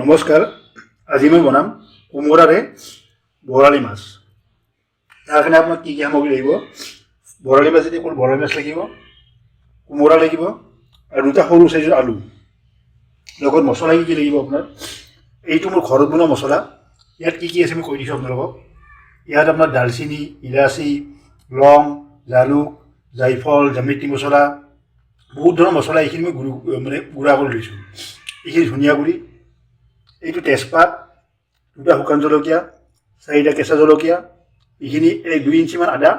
নমস্কাৰ, আজি মই বনাম কোমোৰাৰে বৰালি মাছ। তাৰ কাৰণে আপোনাক কি কি সামগ্ৰী লাগিব? বৰালি মাছ, যদি অকল বৰালি মাছ লাগিব, কোমোৰা লাগিব আৰু দুটা সৰু চাইজৰ আলু। লগত মছলা কি কি লাগিব আপোনাৰ? এইটো মোৰ ঘৰত বনোৱা মছলা। ইয়াত কি কি আছে মই কৈ দিছোঁ আপোনালোকক। ইয়াত আপোনাৰ দালচেনি, ইলাচি, লং, জালুক, জাইফল, জামিতি মছলা, বহুত ধৰণৰ মছলা। এইখিনি মই গুড়ি, মানে গুড়া কৰি লৈছোঁ। এইখিনি ধনিয়া গুড়ি, এইটো তেজপাত, দুটা শুকান জলকীয়া, চাৰিটা কেঁচা জলকীয়া, এইখিনি এই 2 ইঞ্চিমান আদা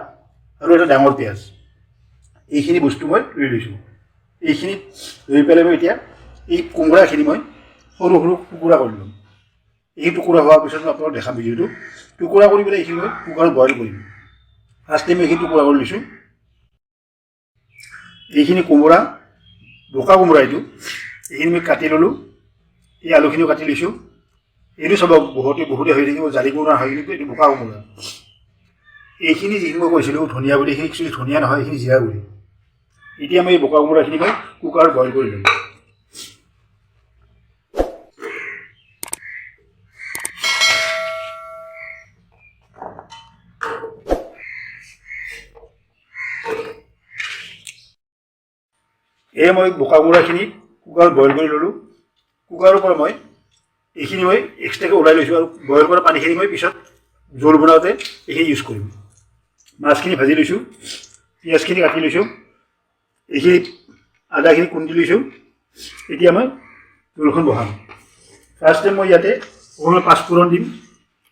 আৰু এটা ডাঙৰ পিঁয়াজ। এইখিনি বস্তু মই লৈ লৈছোঁ। এইখিনি লৈ পেলাই মই এতিয়া এই কোমোৰাখিনি মই সৰু সৰু টুকুৰা কৰি ল'ম। এই টুকুৰা হোৱাৰ পিছত মই আপোনালোক দেখাম ভিডিঅ'টো। টুকুৰা কৰি পেলাই এইখিনি মই কুকাৰত বইল কৰিম। ফাৰ্ষ্ট টাইম এইখিনি টুকুৰা কৰি লৈছোঁ। এইখিনি কোমোৰা, বোকা কোমোৰা এইটো, এইখিনি মই কাটি ল'লোঁ। এই আলুখিনিও কাটি লৈছোঁ। এইটো চাব, বহুতে বহুতে হৈ থাকিব, জালি কোমোৰা হয়, কিন্তু এইটো বোকা কোমোৰা। এইখিনি যিখিনি মই কৈছিলোঁ ধনিয়া গুড়ি, এইখিনি একচুৱেলি ধনিয়া নহয়, এইখিনি জিৰা গুড়ি। এতিয়া মই এই বোকা কোমোৰাখিনি মই কুকাৰত বইল কৰি ল'ম। এই মই বোকা কোমোৰাখিনি কুকাৰত বইল কৰি ল'লোঁ। কুকাৰৰ পৰা মই এইখিনি মই এক্সট্ৰাকৈ ওলাই লৈছোঁ আৰু বইল কৰা পানীখিনি মই পিছত জোল বনাওঁতে এইখিনি ইউজ কৰিম। মাছখিনি ভাজি লৈছোঁ, পিঁয়াজখিনি কাটি লৈছোঁ, এইখিনি আদাখিনি খুন্দি লৈছোঁ। এতিয়া মই জোলখন বহাম। ফাৰ্ষ্ট টাইম মই ইয়াতে অকণমান পাঁচফোৰণ দিম।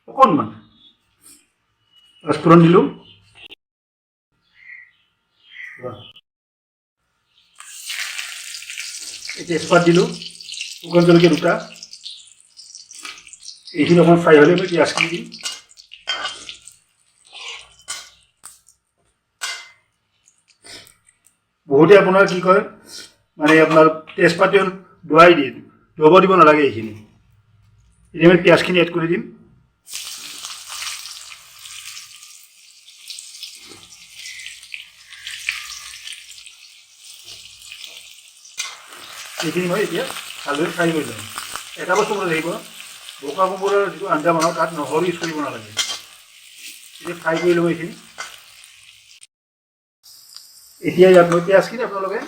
অকণমান পাঁচফোৰণ দিলোঁ। তেজপাত দিলোঁ, শুকান জলকীয়া দুটা। এইখিনি অকণমান ফ্ৰাই হ'লে মই পিঁয়াজখিনি দিম। বহুতে আপোনাৰ কি কয়, মানে আপোনাৰ তেজপাতটো দোৱাই দিয়ে, দোৱাব দিব নালাগে এইখিনি। এতিয়া মই পিঁয়াজখিনি এড কৰি দিম। এইখিনি মই এতিয়া ভালদৰে ফ্ৰাই কৰি ল'ম। এটা বস্তু মনত ৰাখিব, বোকা কোমোৰাৰ যিটো আঞ্জা বনাওঁ, তাত নহৰু ইউজ কৰিব নালাগে। এতিয়া ফ্ৰাই কৰি ল'ব এইখিনি। এতিয়া ইয়াত মই পিঁয়াজখিনি, আপোনালোকে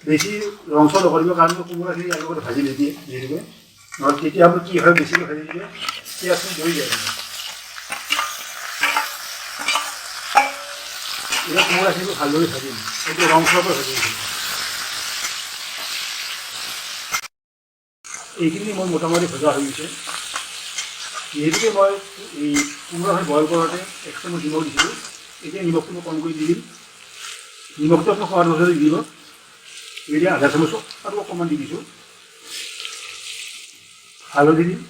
বেছি ৰং চং নকৰিব, কাৰণ কোমোৰাখিনি ইয়াৰ লগত ভাজি নিদিয়ে যিহেতুকে। নহ'লে তেতিয়া আপোনাৰ কি হয়, বেছিকৈ ভাজি দিলে পিঁয়াজখিনি জৰি যায়। এতিয়া কোমোৰাখিনি ভালদৰে ভাজিম। এইটো ৰং চোৱাৰ পৰা ভাজিম। এইখিনি মই মোটামুটি ভজা হৈ গৈছে। যিহেতুকে মই এই কোমোৰাখিনি বইল কৰোঁতে এক চামুচ নিমখ দিছিলোঁ, এতিয়া নিমখটো মই কম কৰি দি দিম। নিমখটো আপোনাৰ সোৱাদ অনুযায়ী দি দিব। এতিয়া আধা চামুচ আৰু অকণমান দি দিছোঁ। হালধি দিম।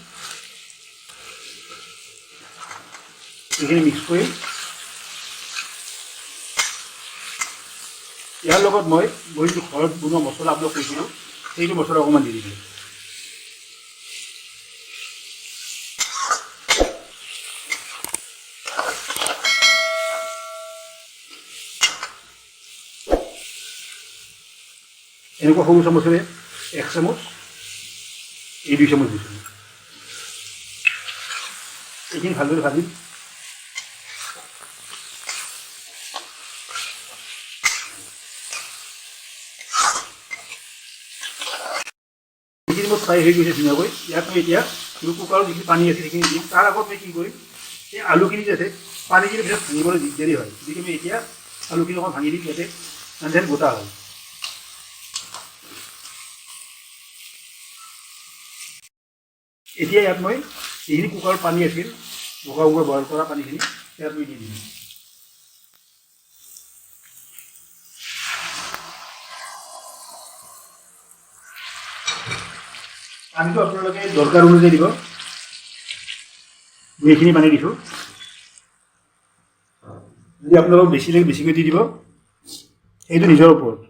এইখিনি মিক্স কৰি ইয়াৰ লগত মই যিটো ঘৰত বনোৱা মছলা আপোনাক কৈছিলোঁ, সেইটো মছলা অকণমান দি দিম। এনেকুৱা সৰু চামুচেৰে এক চামুচ, এই 2 চামুচ দিছোঁ। এইখিনি ভালদৰে ভাজিম। এইখিনি মোৰ ফ্ৰাই হৈ গৈছে ধুনীয়াকৈ। ইয়াত মই এতিয়া কুকাৰত যিখিনি পানী আছে সেইখিনি দিম। তাৰ আগত মই কি কৰিম, এই আলুখিনি যে আছে, পানীখিনি পিছত ভাঙিবলৈ দিগদাৰী হয়। গতিকে মই এতিয়া আলুখিনি অকণ ভাঙি দিম, যাতে আঞ্জাখন গোটা হয়। এতিয়া ইয়াত মই যিখিনি কুকাৰত পানী আছিল, বোকা কুকাৰ বইল কৰা পানীখিনি ইয়াত মই দি দিম। পানীটো আপোনালোকে দৰকাৰ অনুযায়ী দিব। মই এইখিনি পানী দিছোঁ। যদি আপোনালোকক বেছি লাগে, বেছিকৈ দি দিব, সেইটো নিজৰ ওপৰত।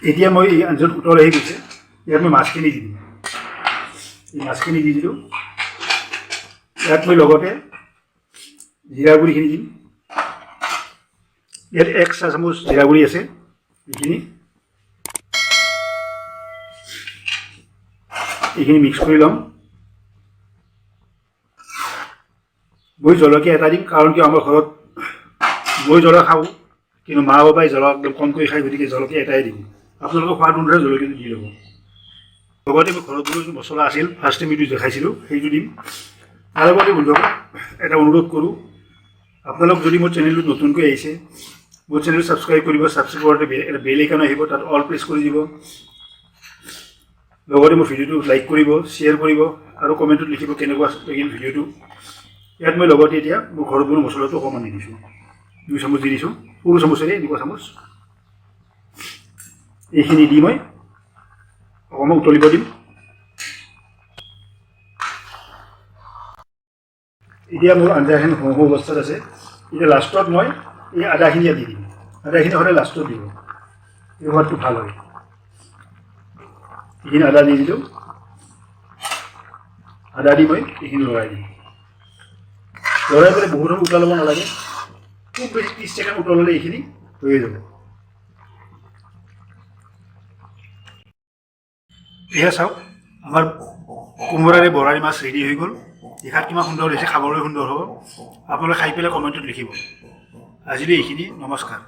এতিয়া মই এই আঞ্জাত উতল আহি গৈছে। ইয়াত মই মাছখিনি দি দিম। এই মাছখিনি দি দিলোঁ। ইয়াত মই লগতে জিৰা গুড়িখিনি দিম। ইয়াত 1 চাহ চামুচ জিৰা গুড়ি আছে। এইখিনি এইখিনি মিক্স কৰি ল'ম। মই জলকীয়া এটা দিম, কাৰণ কিয় আমাৰ ঘৰত মই জ্বলা খাওঁ, কিন্তু মা বাবাই জ্বলা একদম কমকৈ খায়, গতিকে জলকীয়া এটাই দিম। আপোনালোকে সোৱাদ অনুসাৰে জলকীয়াটো দি ল'ব। লগতে মই ঘৰত বনোৱা যোনটো মছলা আছিল, ফাৰ্ষ্ট টাইম এইটো দেখাইছিলোঁ, সেইটো দিম। তাৰ লগতে বন্ধুসকল এটা অনুৰোধ কৰোঁ, আপোনালোক যদি মোৰ চেনেলটোত নতুনকৈ আহিছে, মোৰ চেনেলটো ছাবস্ক্ৰাইব কৰিব। ছাবস্ক্ৰাইব কৰোঁতে এটা বেল আইকন আহিব, তাত অল প্ৰেছ কৰি দিব। লগতে মোৰ ভিডিঅ'টো লাইক কৰিব, শ্বেয়াৰ কৰিব আৰু কমেণ্টত লিখিব কেনেকুৱা লাগিল ভিডিঅ'টো। ইয়াত মই লগতে এতিয়া মোৰ ঘৰত বনোৱা মছলাটো অকণমান দি দিছোঁ, 2 চামুচ দি দিছোঁ, সৰু চামুচেৰে এনেকুৱা চামুচ। এইখিনি দি মই অকণমান উতলিব দিম। এতিয়া মোৰ আঞ্জাখন হওঁ হওঁ অৱস্থাত আছে। এতিয়া লাষ্টত মই এই আদাখিনি ইয়াত দি দিম। আদাখিনি সদায় লাষ্টত দিব, এই সোৱাদটো ভাল হয়। এইখিনি আদা দি দিলোঁ। আদা দি মই এইখিনি লৰাই দিম। লৰাই পেলাই বহুত সময় উতলাব নালাগে, খুব বেছি 30 ছেকেণ্ড উতলালে এইখিনি হৈয়ে যাব। এয়া চাওক, আমাৰ কোমোৰাৰে বৰালি মাছ ৰেডি হৈ গ'ল। দেখাত কিমান সুন্দৰ হৈছে, খাবলৈ সুন্দৰ হ'ব। আপোনালোকে খাই পেলাই কমেণ্টত লিখিব। আজিলৈ এইখিনি, নমস্কাৰ।